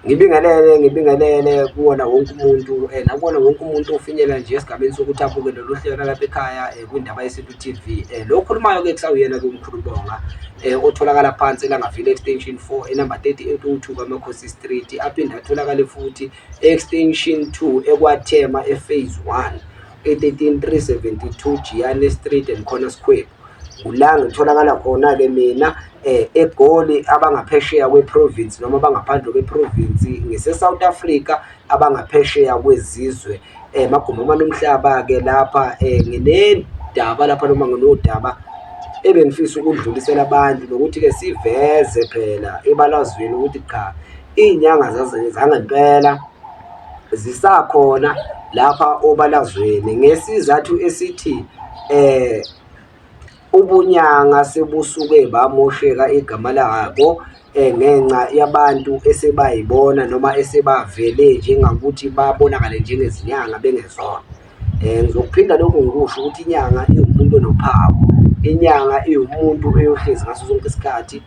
Ngibingelele, ngibingelele kuwona wonke umuntu nakuwona wonke umuntu ofinyela nje esigabeni sokuthi abuke lolu hlelo lapha ekhaya kwindaba yeSintu T_V. Lo okhulumayo-ke kusawuyena-ke uMkhulu Bonga otholakala phansi eLangaville Extension 4 enumber 3802 KaMakhosi Street, aphinde atholakale futhi e-Extension 2 eKwaThema e-Phase 1 e-13372 Jiyane Street and Corner Square. Kula ngitholakala khona-ke mina eGoli, abangaphesheya kwe-province noma abangaphandle kwe-province, ngise-South Africa, abangaphesheya kwezizwe. Magumbi nomhlaba-ke lapha nginendaba lapha noma nginodaba ebengifisa ukudlulisela abantu nokuthi-ke siveze phela ebalazweni ukuthi cha, iy'nyanga zangempela zisakhona lapha obalazweni ngesizathu esithi ubunyanga sebusuke bamosheka igama labo ngenxa yabantu esebayibona noma esebavele njengokuthi babonakale njengezinyanga bengezona. Ngizokuphinda lokhu ngikusho ukuthi inyanga iwumuntu onophawu, inyanga iwumuntu eyohlezi ngaso sonke isikhathi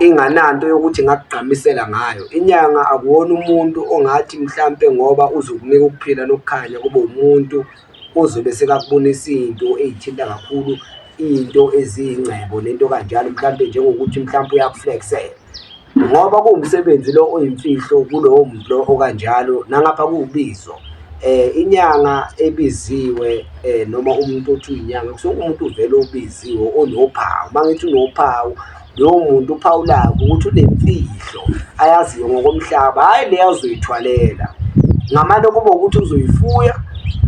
ingananto yokuthi ingakugqamisela ngayo. Inyanga akuwona umuntu ongathi mhlampe ngoba uzokunika ukuphila nokukhanya kube umuntu ozobe sekakubonisa iy'nto ey'thinta kakhulu iy'nto eziyingcebo nento kanjalo, mhlampe njengokuthi mhlampe uyakuflexela. Ngoba kuwumsebenzi lo oyimfihlo kulowo muntu lo okanjalo, nangapha kuwubizo. Inyanga ebiziwe noma umuntu othi uyinyanga kusuke kuwumuntu vele obiziwe onophawu. Uma ngithi unophawu, lowo muntu uphawu lakhe ukuthi unemfihlo ayaziyo ngokomhlaba, hhayi le azoyithwalela. Ngamane kube ukuthi uzoyifuya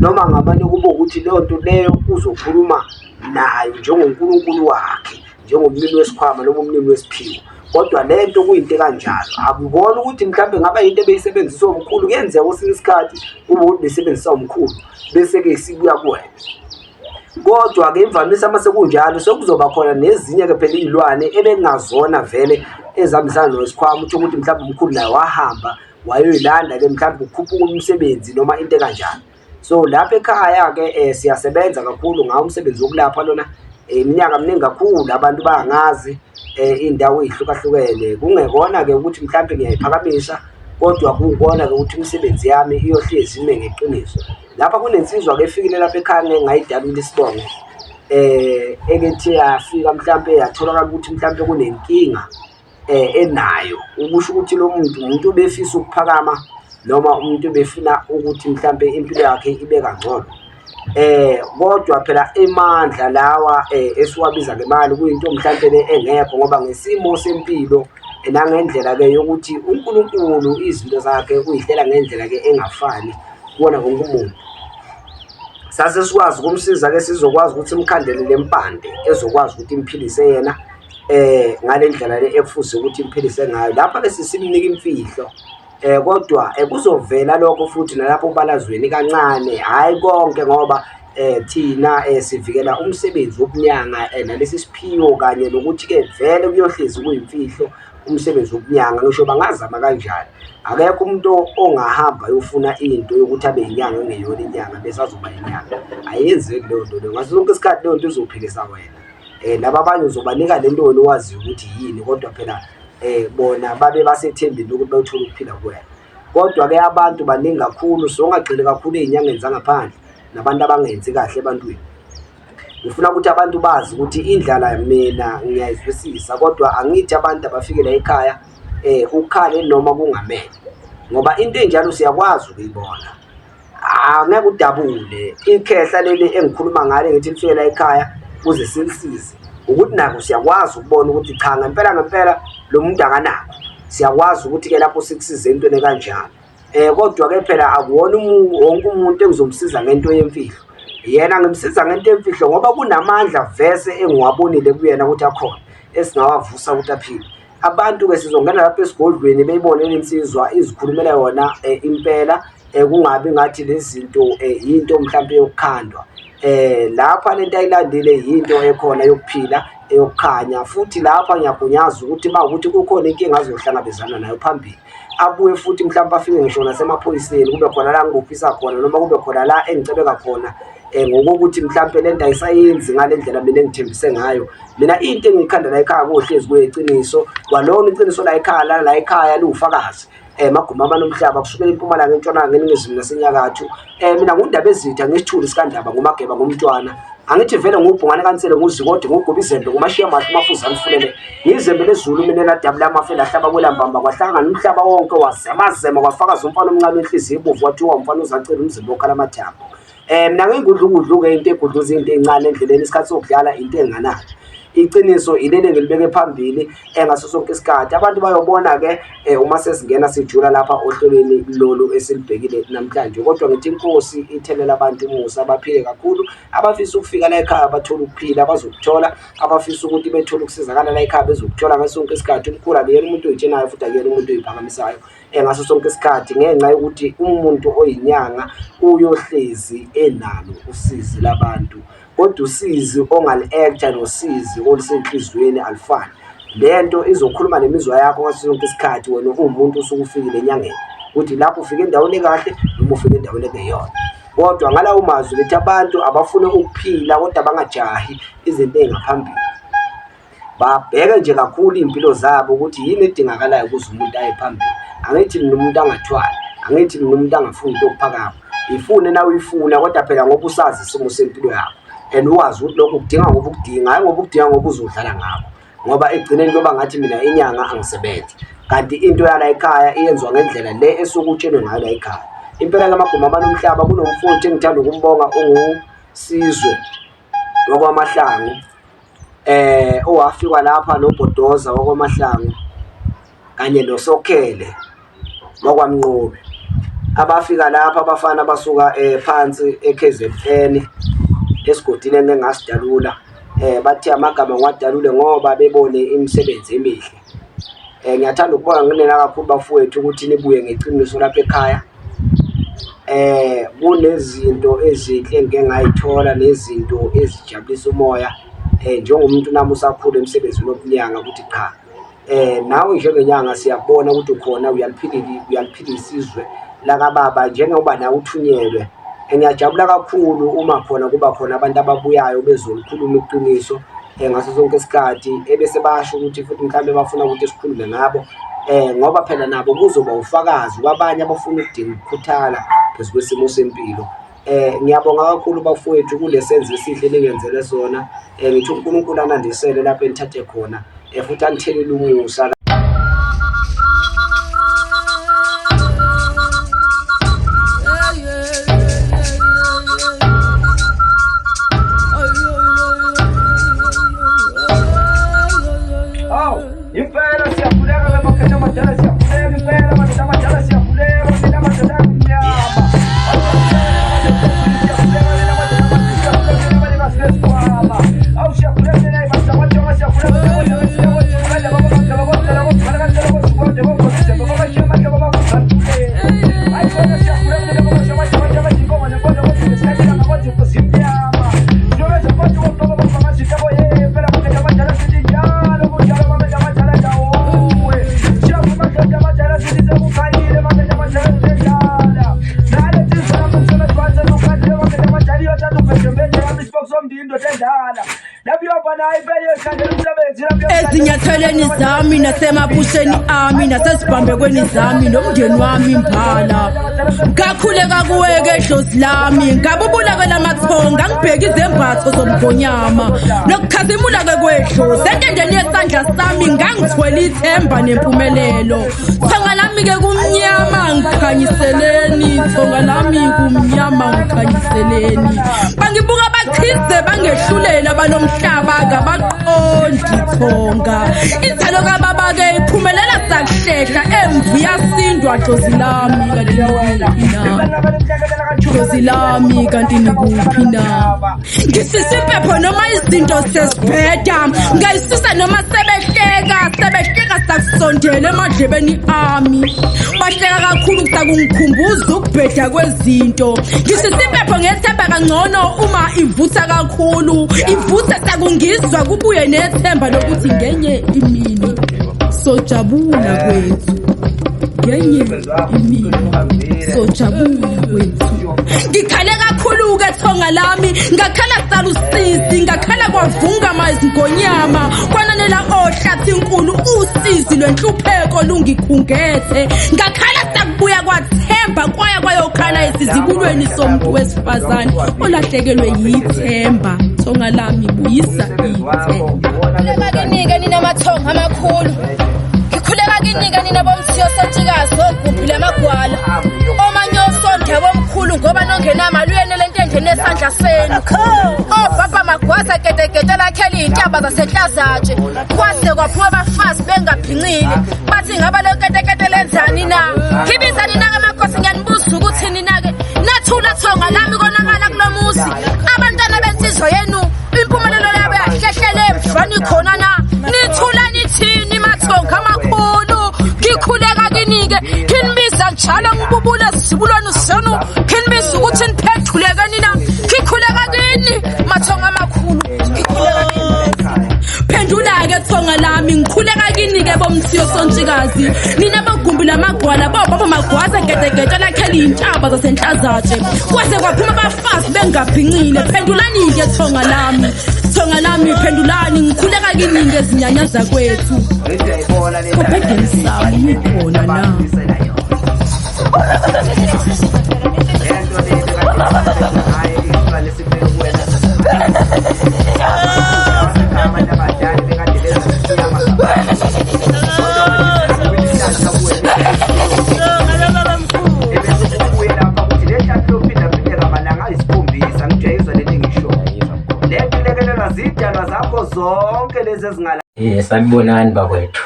noma ngamane kube ukuthi leyo nto leyo uzokhuluma nayo njengoNkulunkulu wakhe, njengomnini wesikhwama noma umnini wesiphiwo. Kodwa le nto kuyinto ekanjalo, akubona ukuthi mhlawumbe ngaba yinto ebeyisebenziswa umkhulu. Kuyenzeka kwesinye isikhathi kube ukuthi besebenzisa umkhulu bese-ke isibuya kuwena. Kodwa-ke imvamisa uma sekunjalo sekuzoba khona nezinye-ke phela iy'lwane ebekungazona vele ezihambisana nesikhwama, uthole ukuthi mhlawumbe umkhulu naye wahamba wayoyilanda-ke mhlawumbe kukhuphuka umsebenzi noma into ekanjalo. So lapha ekhaya-ke siyasebenza kakhulu ngawo umsebenzi wokulapha lona, iminyaka miningi kakhulu abantu bangazi iy'ndawo ey'hlukahlukene. Kungekona-ke ukuthi mhlampe ngiyayiphakamisa kodwa kuwukona-ke ukuthi imisebenzi yami iyohlezi ime ngeqiniso. Lapha kunensizwa-ke efikile lapha ekhaya ngeke ngayidalula isibongo ekethi yafika mhlampe yatholakala ukuthi mhlampe kunenkinga enayo. Ukusho ukuthi lo muntu umuntu obefisa ukuphakama noma umuntu obefuna ukuthi mhlampe impilo yakhe ibe kangcono. Kodwa phela emandla lawa esiwabiza ngemali kuyinto mhlampe le engekho ngoba ngesimo sempilo nangendlela-ke yokuthi uNkulunkulu izinto zakhe uyihlela ngendlela-ke engafani kuwona wonke umuntu. Sase sikwazi ukumsiza-ke sizokwazi ukuthi simkhandele le mpande ezokwazi ukuthi imphilise yena ngale ndlela le ekufuze ukuthi imphilise ngayo. Lapha-ke sesimnika imfihlo kodwa kuzovela lokho futhi nalapho obalazweni kancane, hhayi konke ngoba thina sivikela umsebenzi wobunyanga nalesi siphiwo kanye nokuthi-ke vele kuyohlezi kuyimfihlo umsebenzi wobunyanga ngisho bangazama kanjani. Akekho umuntu ongahamba ayofuna into yokuthi abe inyanga engeyona inyanga bese azoba inyanga, ayenzeki leyo nto leyo. Ngaso sonke isikhathi leyo nto izophilisa wena. Laba abanye uzobanika le nto wena owaziyo ukuthi yini kodwa phela bona babe basethembeni lokuthi bayothola ukuphila kuwena. Kodwa-ke abantu baningi kakhulu, so ungagxili kakhulu ey'nyangeni zangaphandle nabantu abangenzi kahle ebantwini. Ngifuna ukuthi abantu bazi ukuthi indlala mina ngiyayizwisisa kodwa angithi abantu abafike la ekhaya ukhale noma kungamele ngoba into enjalo siyakwazi ukuyibona. Angeke udabule ikhehla leli engikhuluma ngalo ngithi lifike la ekhaya kuze silisize ukuthi nako siyakwazi ukubona ukuthi cha ngempela ngempela lo muntu akanakho. Siyakwazi ukuthi-ke lapho sikusize entweni ekanjalo. Kodwa-ke phela akuwona wonke umuntu engizomsiza ngento yemfihlo. Yena ngimsiza ngento yemfihlo ngoba kunamandla vese engiwabonile kuyena ukuthi akhona esingawavusa ukuthi aphile. Abantu-ke sizongena lapha esigodlweni beyibone le nsizwa izikhulumela yona impela kungabi ngathi lezi zinto yinto mhlampe yokukhandwa. Lapha lento ayilandile yinto ekhona yokuphila eyokukhanya futhi lapha ngiyagunyaza ukuthi uma kuwukuthi kukhona inkinga azohlangabezana nayo phambili abuye futhi mhlawumpe afike ngisho nasemaphoyiseni kube khona la ngibophisa khona noma kube khona la engicebeka khona Ngokokuthi mhlampe le nto ayisayenzi ngale ndlela mina engithembise ngayo. Mina into engiyikhanda la ekhaya kohlezi kuyiqiniso, kwalona iqiniso la ekhaya la la ekhaya liwufakazi. Maguma amane omhlaba kusukela empumalanga, entshonalanga, eningizimu nasenyakatho. Mina nguNdabezitha ngisithuli sikaNdaba nguMageba ngumntwana. Angithi vele ngubhungane kaNsele nguzikode nguguba izembe ngumashiya amahle umafuza angifunele. Ngizembe lezulu mina eladabula amafu elahlaba kwelambamba kwahlangana umhlaba wonke wazemazema kwafakaza umfana omncane wenhliziyo ebovu kwathiwa umfana uzacela umzimba okhala amathambo. Mina ngingudlukudlu-ke into egudluza into ey'ncane endleleni isikhathi sokudlala into enginganaki. Iqiniso ileli engilibeke phambili ngaso sonke isikhathi. Abantu bayobona-ke uma sesingena sijula lapha ohlelweni lolu esilubhekile namhlanje. Kodwa ngithi inkosi ithelela abantu umusa baphile kakhulu. Abafisa ukufika la ekhaya bathole ukuphila bazokuthola, abafisa ukuthi bethole ukusizakala la ekhaya bezokuthola ngaso sonke isikhathi. Umkhulu akuyena umuntu oy'tshenayo futhi akuyena umuntu oy'phakamisayo. Ngaso sonke isikhathi ngenxa yokuthi umuntu oyinyanga uyohlezi enalo usizi labantu, kodwa usizi ongali-act-a nosizi olusenhliziyweni alufani. Le nto izokhuluma nemizwa yakho ngaso sonke isikhathi wena uwumuntu osuke ufikile enyangeni, ukuthi lapho ufike endaweni ekahle noma ufike endaweni ekungeyona. Kodwa ngalawo mazwi ngithi abantu abafune ukuphila kodwa bangajahi izinto ey'ngaphambili. Babheke nje kakhulu iy'mpilo zabo ukuthi yini edingakalayo ukuze umuntu aye phambili. Angithi mina umuntu angathwali, angithi mina umuntu angafuni into yokuphakama. Ifune nawe uyifuna kodwa phela ngoba usazi isimo sempilo yakho and wazi ukuthi lokhu ukudinga ngoba ukudinga, hhayi ngoba ukudinga ngoba uzodlala ngakho. Ngoba ekugcineni kuyoba ngathi mina inyanga angisebenzi, kanti into yala ekhaya iyenziwa ngendlela le esuke utshelwe ngayo la ekhaya. Impela-ke amagumbi amane omhlaba kunomfowethu engithanda ukumbonga unguSizwe wakwaMahlangu. Owafika lapha noBhodoza wakwaMahlangu kanye noSokhele wakwaMnqobi. Abafika lapha abafana basuka phansi e-K_Z_N esigodini engike ngasidalula. Bathe amagama ngiwadalule ngoba bebone imisebenzi emihle. Ngiyathanda ukubonga nginina kakhulu bafowethu ukuthi nibuye ngeqiniso lapha ekhaya. Kunezinto ezinhle engike ngay'thola nezinto ezijabulisa umoya njengomuntu nami usakhula emsebenzini wobunyanga ukuthi cha, nawe njengenyanga siyakubona ukuthi ukhona uyaliphilisa izwe lakababa njengoba nawe uthunyelwe. Ngiyajabula kakhulu uma khona kuba khona abantu ababuyayo bezolikhuluma iqiniso ngaso sonke isikhathi, ebese basho ukuthi futhi mhlawumbe bafuna ukuthi sikhulume ngabo ngoba phela nabo kuzoba ufakazi kwabanye abafuna ukudinga ukukhuthala phezu kwesimo sempilo. Ngiyabonga kakhulu bafowethu kule senzo esihle eningenzele sona. Ngithi uNkulunkulu anandisele lapho enithathe khona futhi anithelele umusa. Awu, Impela siyakhuleka ke makhehla amadala siyakhuleka impela madoda amadala siyakhuleka mina madoda amnyama. Ezinyathelweni zami nasemaphusheni ami nasezibhambekweni zami nomndeni wami mbala ngakhuleka kuweke dlozi lami ngabubula kwelamathonga ngibheka izembatho zomgonyama nokukhazimula-ke kwedlozi entendeni yesandla sami ngangithwele ithemba nempumelelo thonga lami-ke kumnyama ngikhanyiseleni thonga lami kumnyama ngikhanyiseleni bangibuka bathize bangehlulela balomhlaba kabaqondi thonga inzalo kababa-ke iphumelela sakuhlehla emvu yasindwa dlozi lami kanti nikuphi na dlozi lami kanti nikuphi na ngisisa impepho noma izinto sezibheda ngayisusa noma sebehleka sebehleka sakusondela emadlebeni ami bahleka kakhulu kusakungikhumbuza ukubheda kwezinto ngisisa impepho ngethemba kangcono uma ivutha kakhulu ivutha sakungizwa kubuye nethemba lokuthi ngenye imini sojabula kwethu. Ngenye imini sojabula kwethu. Ngikhale kakhulu-ke thonga lami, ngakhala salusizi, ngakhala kwavungama izingonyama, kwananela ohlathi inkulu usizi lwenhlupheko lungikhungethe. Ngakhala sakubuya kwathemba kwaya kwayokhala esizibulweni somuntu wesifazane olahlekelwe yithemba. Thonga lami buyisa ithemba. Khuleka kinike nina mathonga amakhulu. Ngikhuleka kinike nina bomthiyo sontshikazi ogubhi lamagwala. Omanyoso ndebo omkhulu ngoba nongenamali uyenele entendeni yesandla senu. Obaba magwaza gedegede lakhela iy'ntaba zasenhlazatshe. Kwase kwaphuma abafazi bengabhincile. Bathi ngaba lo ketekete lenzani na? Ngibiza nina-ke makhosi ngiyanibuza ukuthi nina-ke nathula thonga lami konakala kulo muzi. Abantwana bensizwa yenu impumelelo yabo yahlehlele emva nikhona na nithula nithini mathonga amakhulu ngikhuleka kinike nginibiza njalo ngibubule esizibulweni senu nginibiza ukuthi niphenduleke nina ngikhuleka kini mathonga amakhulu ngikhuleka kini phendula-ke thonga lami ngikhuleka kini-ke bomthiyo sontshikazi nina bogumbi lamagwala bobaba magwaza gedegede lakhela iy'ntaba zasenhlazatshe kwaze kwaphuma abafazi bengabhincile phendulani-ke thonga lami thonga lami phendulani ngikhuleka kini ngezinyanya zakwethu kobhedeni sami nikhona na Zidalwa zakho zonke lezi ezingala Sanibonani bakwethu.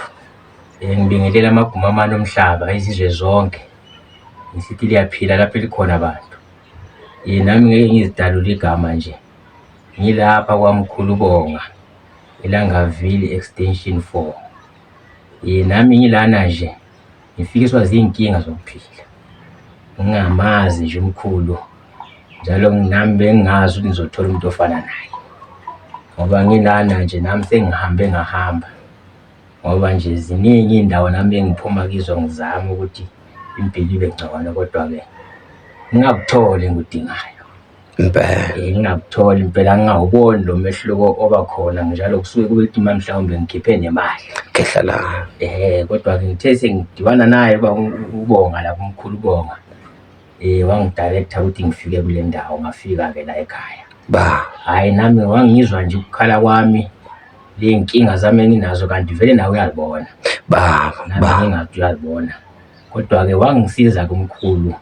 Ngibingelela amaguma amane omhlaba, izizwe zonke. Ngisithi liyaphila lapho elikhona bantu. Nami ngeke ngizidalule igama nje. Ngilapha kwaMkhulu Bonga, eLangaville Extension 4. Nami ngilana nje ngifikiswa zinkinga zokuphila. Ngingamazi nje umkhulu njalo nami bengingazi ukuthi ngizothola umuntu ofana naye. Ngoba ngilana nje nami sengihambe ngahamba ngoba nje ziningi iy'ndawo nami engiphuma kizo ngizama ukuthi impilo ibe ngcono kodwa-ke ngingakutholi engikudingayo. Impela. Ngingakutholi impela ngingawuboni lo mehluko oba khona njalo kusuke kube ukuthi uma mhlawumbe ngikhiphe nemali. Khehla la. Kodwa-ke ngithe sengidibana naye uba uBonga lapho umkhulu uBonga wangi-director ukuthi ngifike kule ndawo ngafika-ke la ekhaya. Ba. Hhayi nami wangizwa nje ukukhala kwami ley'nkinga zami enginazo kanti vele nawe uyazibona. Ba. Nami Ba. ngingathi uyazibona. Kodwa-ke wangisiza-ke umkhulu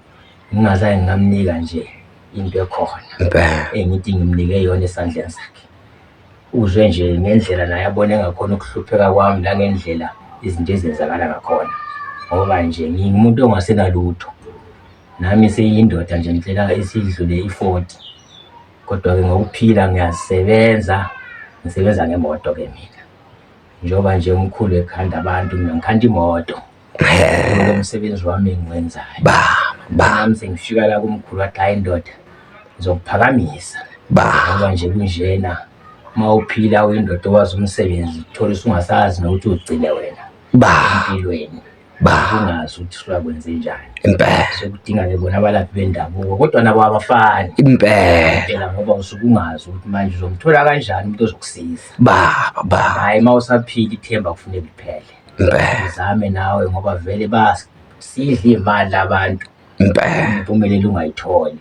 ngingazange ngamnika nje into ekhona Impela. engithi ngimnike yona esandleni sakhe. Uzwe nje ngendlela naye abone ngakhona ukuhlupheka kwami nangendlela izinto ezenzakala ngakhona ngoba nje ngingumuntu ongasenalutho. Nami seyindoda nje ngitshela isidlule i-40 kodwa-ke ngokuphila ngiyasebenza, ngisebenza ngemoto-ke mina. Njengoba nje umkhulu ekhanda abantu mina ngikhanda imoto. Lo msebenzi wami engiwenzayo. Ba. Ba. Nami sengifika la kumkhulu wathi hayi ndoda ngizokuphakamisa Ba. ngoba nje kunjena uma uphila uyindoda owazi umsebenzi uthola usungasazi nokuthi ugcine wena Ba. empilweni Ba. ungazi ukuthi usuyakwenze njani Impela. sekudinga-ke bona abalaphi bendabuko kodwa nabo abafani Impela. phela ngoba usuke ungazi ukuthi manje uzomthola kanjani umuntu ozokusiza Ba. Ba. hhayi uma usaphila ithemba kufuneka liphele Impela. uzame nawe ngoba vele basidla iy'mali abantu Impela. impumelelo ungayitholi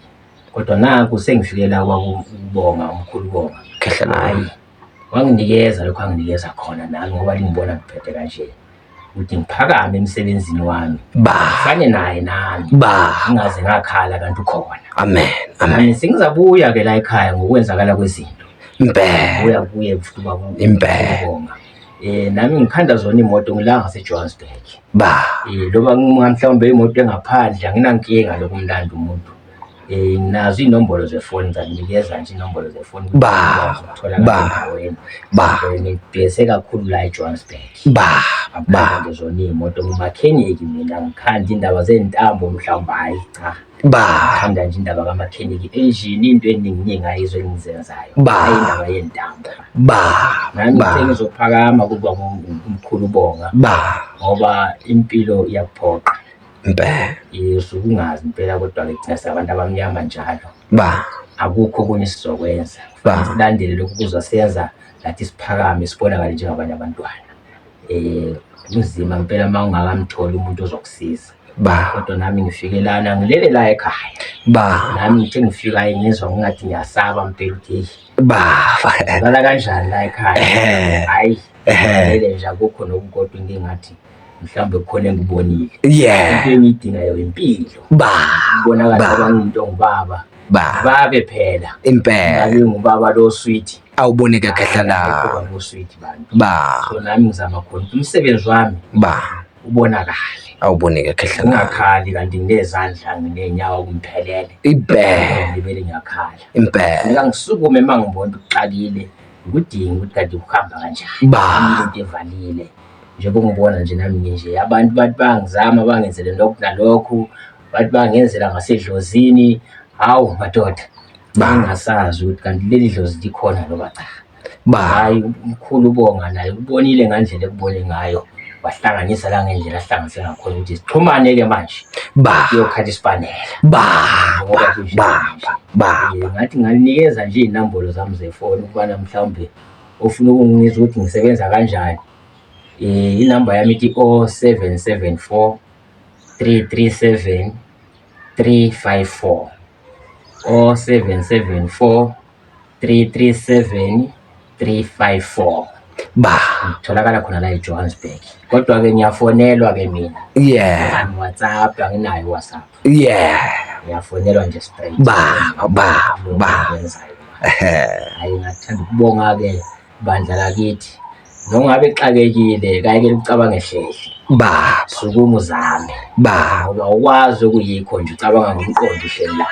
kodwa nanku sengifike la kwakubonga umkhulu bonga Khehla la. hhayi wanginikeza lokhu anginikeza khona nami ngoba lingibona ngiphethe kanje ukuthi ngiphakame emsebenzini wami Ba. ngifane naye nami Ba. ngingaze ngakhala kanti ukhona Amen. Amen. Nami sengizabuya ke la ekhaya ngokwenzakala kwezinto Impela. buya kuye futhi ubaba Impela. ubonga nami ngikhanda zona imoto ngila ngase-Johannesburg Ba. Loba mhlawumbe imoto engaphandle anginankinga lokumlanda umuntu nginazo iy'nombolo zefoni ngizakunikeza nje iy'nombolo zefoni ukuthi Ba. ukwazi ukutholakala Ba. endaweni Ba. Ngibhese kakhulu la eJohannesburg Ba. Ba. ngikhanda zona iy'moto ngumakhenikhi mina ngikhanda indaba zey'ntambo mhlawumbe hhayi cha Ba. ngikhanda nje indaba kamakhenikhi engine into eninginingi ayizo engizenzayo Ba. hhayi indaba yey'ntambo Ba. nami Ba. sengizophakama kuba umkhulu Bonga Ba. ngoba impilo iyakuphoqa. Impela. Usuke ungazi impela kodwa-ke thina singabantu abamnyama njalo. Ba. Akukho okunye esizokwenza. Ba. Silandele lokhu kuzosenza nathi siphakame sibonakale njengabanye abantwana. Kunzima impela uma ungakamtholi umuntu ozokusiza. Ba. Kodwa nami ngifike lana ngilele la ekhaya. Ba. Nami ngithe ngifika ngizwa ngingathi ngiyasaba mpela ukuthi heyi. Ba. Lala kanjani la ekhaya? Hhayi. Ehhe. Ngilele nje akukho nokukodwa into engathi mhlawumbe kukhona engikubonile. Yeah. Into engiyidingayo impilo. Ba. Kubonakala Ba. ngoba ngiwumuntu ongubaba. Ba. Babe phela. Impela. Ngabe ngubaba lo sweet. Awuboneke khehla la. Ubaba sweet bantu. Ba. So nami ngizama khona ukuthi umsebenzi wami Ba. ubonakale. Awuboneke khehla la. Ngingakhali kanti nginezandla nginenyawo kumphelele. Impela. Ngibele ngiyakhala. Impela. Funeka ngisukume uma ngibona ukuthi kuxakile ngikudinga ukuthi kanti kuhamba kanjani. Ba. Into evalile. Njengoba ungibona nje nami nginje abantu bathi bayangizama bangenzele lokhu nalokhu bathi bangenzela ngasedlozini. Hawu madoda. Ba. Ngingasazi ukuthi kanti leli dlozi likhona noma cha. Ba. Hhayi umkhulu uBonga naye ubonile ngandlela ekubone ngayo wahlanganisa la ngendlela ahlanganise ngakhona ukuthi sixhumane-ke manje Ba. kuyokhala isipanela. Ba. Ngoba Ba. kunje Ba. manje. Ba. Ngathi ngalinikeza nje iy'nombolo zami zefoni ukubana mhlawumbe ofuna ukungizwa ukuthi ngisebenza kanjani. Inamba yami ithi 0774 337 354. 0774 337 354. Ba. Ngitholakala khona la eJohannesburg. Kodwa-ke ngiyafonelwa ke mina. Yeah. Angi-WhatsApp, anginayo i-WhatsApp. Yeah. Ngiyafonelwa nje straight. Ba. Ba. Lokhu Ba. engikwenzayo. Ehhe. Hhayi ngathanda ukubonga-ke bandla lakithi. Nongabe exakekile kayekele ucabange hlehli. Ba. Sukuma uzame. Ba. Ngoba awukwazi okuyikho nje ucabanga ngomqondo uhleli la.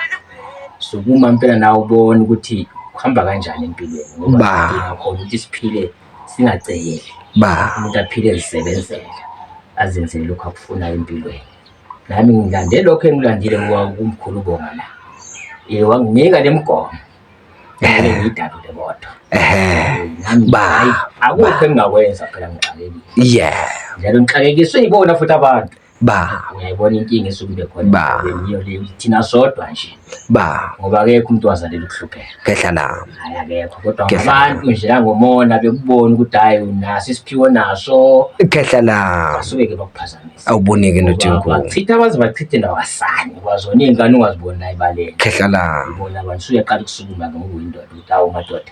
Sukuma impela nawe ubone ukuthi kuhamba kanjani empilweni ngoba Ba. sidinga khona ukuthi siphile singaceli. Ba. Umuntu aphile ezisebenzela azenzele lokhu akufunayo empilweni. Nami ngilande lokho engikulandile ngoba kumkhulu uBonga la. Wanginika le migomo. Ngeke ngiyidalule kodwa. Ehhe. Nami Ba. hhayi akukho engingakwenza phela ngixakekile. Yeah. Njalo ngixakekiswe yibona futhi abantu. Ba. Uyayibona inkinga esuke ibe khona Ba. emhlabeni, yiyo leyo ukuthi thina sodwa nje Ba. ngoba akekho umuntu wazalela ukuhlupheka. Khehla lami. Hhayi akekho kodwa Kehla. ngabantu nje langomona bekubona ukuthi hhayi unaso isiphiwo naso Khehla lami. basuke-ke bakuphazamisa. Awuboneke Ngoba ndoda enkulu. bachitha baze bachithe nawasani kwazona iy'ngane ungaziboni la ebaleni. Khehla lami. Ubona abantu usuyaqala ukusukuma-ke ngoba uyindoda ukuthi hawu madoda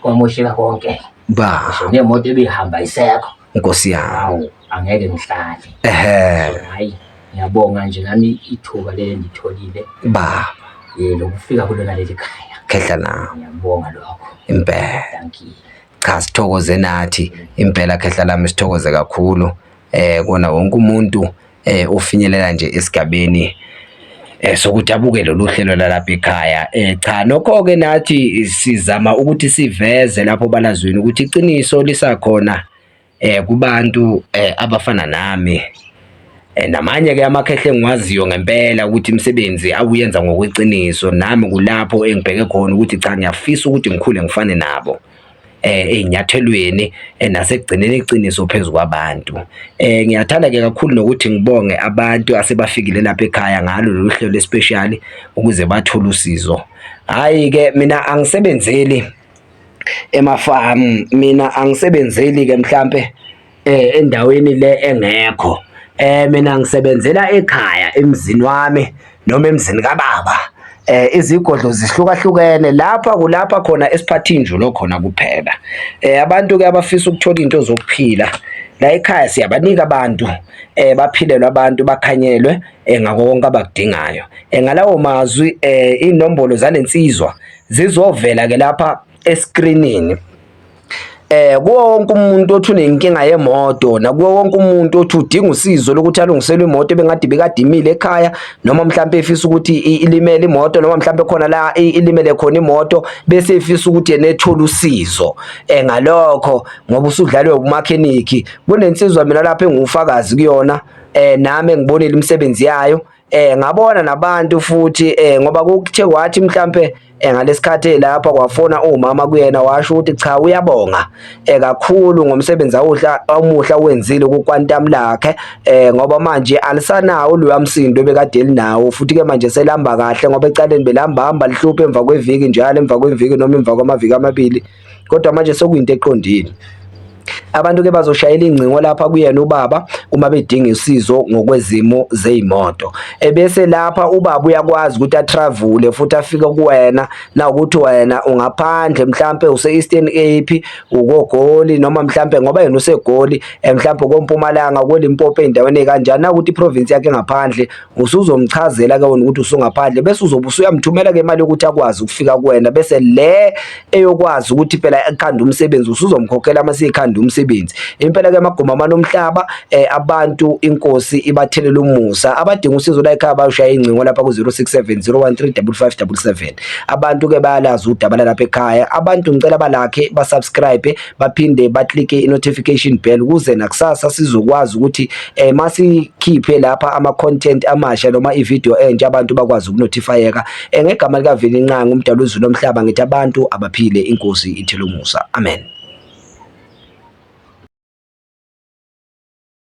kwamosheka konke. Ba. Ngisho nemoto ebihamba isekho. Nkosi yami. Hawu angeke ngihlale. Ehhe. Hhayi ngiyabonga nje nami ithuba leli engilitholile Ba. lokufika kulona leli khaya. Khehla lami. Ngiyakubonga lokho. Impela. Thank you. Cha sithokoze nathi impela khehla lami sithokoze kakhulu kona wonke umuntu ofinyelela nje esigabeni sokuthi abuke lolu hlelo lalapha ekhaya. Cha nokho-ke nathi sizama ukuthi siveze lapho balazweni ukuthi iqiniso lisakhona kubantu abafana nami. Namanye-ke amakhehla engiwaziyo ngempela ukuthi imisebenzi awuyenza ngokweqiniso, nami kulapho engibheke khona ukuthi cha ngiyafisa ukuthi ngikhule ngifane nabo ey'nyathelweni nasekugcineni iqiniso phezu kwabantu. Ngiyathanda-ke kakhulu nokuthi ngibonge abantu asebafikile lapha ekhaya ngalo lolu hlelo especially ukuze bathole usizo. Hhayi-ke mina angisebenzeli emafamu, mina angisebenzeli-ke mhlampe endaweni le engekho. Mina ngisebenzela ekhaya emzini wami noma emzini kababa. Izigodlo zihlukahlukene lapha kulapha khona esiphatha injulo khona kuphela. Abantu-ke abafisa ukuthola iy'nto zokuphila la ekhaya siyabanika abantu baphilelwe abantu bakhanyelwe ngakho konke abakudingayo. Ngalawo mazwi iy'nombolo zale nsizwa zizovela-ke lapha eskrinini. Kuwo wonke umuntu othi unenkinga yemoto nakuwo wonke umuntu othi udinga usizo lokuthi alungiselwe imoto ebengade ibikade imile ekhaya noma mhlampe efisa ukuthi ilimele imoto noma mhlampe khona la ilimele khona imoto bese efisa ukuthi yena ethole usizo ngalokho ngoba usudlalwe umakhenikhi. Kunensizwa mina lapha engiwufakazi kuyona nami engibonile imisebenzi yayo. Ngabona nabantu futhi ngoba kuthe kwathi mhlampe ngalesikhathi lapha kwafona umama kuyena washo ukuthi cha uyabonga kakhulu ngomsebenzi awuhla omuhle awenzile ku-quantum lakhe ngoba manje alisanawo loya msindo ebekade elinawo futhi ke manje selamba kahle ngoba ecaleni belihamba hamba lihluphe emva kweviki njalo emva kweviki noma emva kwamaviki amabili kodwa manje sekuyinto eqondile. Abantu ke bazoshayela ingcingo lapha kuyena ubaba uma bedinga usizo ngokwezimo zey'moto. Ebese lapha ubaba uyakwazi ukuthi atravule futhi afike kuwena nawukuthi wena ungaphandle mhlampe use-Eastern Cape ukoGoli noma mhlampe ngoba yena useGoli eh, mhlampe koMpumalanga kweLimpopo ey'ndaweni ey'kanjani nawukuthi iprovinsi yakhe ngaphandle usuzomchazela ke wena ukuthi usungaphandle bese uzobe usuyamthumela ke imali yokuthi akwazi ukufika kuwena bese le eyokwazi ukuthi phela ekhanda umsebenzi usuzomkhokhela uma seyikhanda umsebenzi impela ke amaguma amanomhlaba eh, abantu inkosi ibathelela umusa abadinga usizo la ekhaya bayoshaya ingcingo lapha ku-067 013 5577 abantu ke bayalazi udaba lalapha ekhaya abantu ngicela balakhe basubscribe baphinde baklike i-notification bell ukuze nakusasa sizokwazi ukuthi eh masikhiphe lapha ama-content amasha noma i-video entsha abantu bakwazi ukunotifayeka eh, ngegama likaVelinqangi umdala wezulu nomhlaba ngithi abantu abaphile inkosi ithele umusa amen.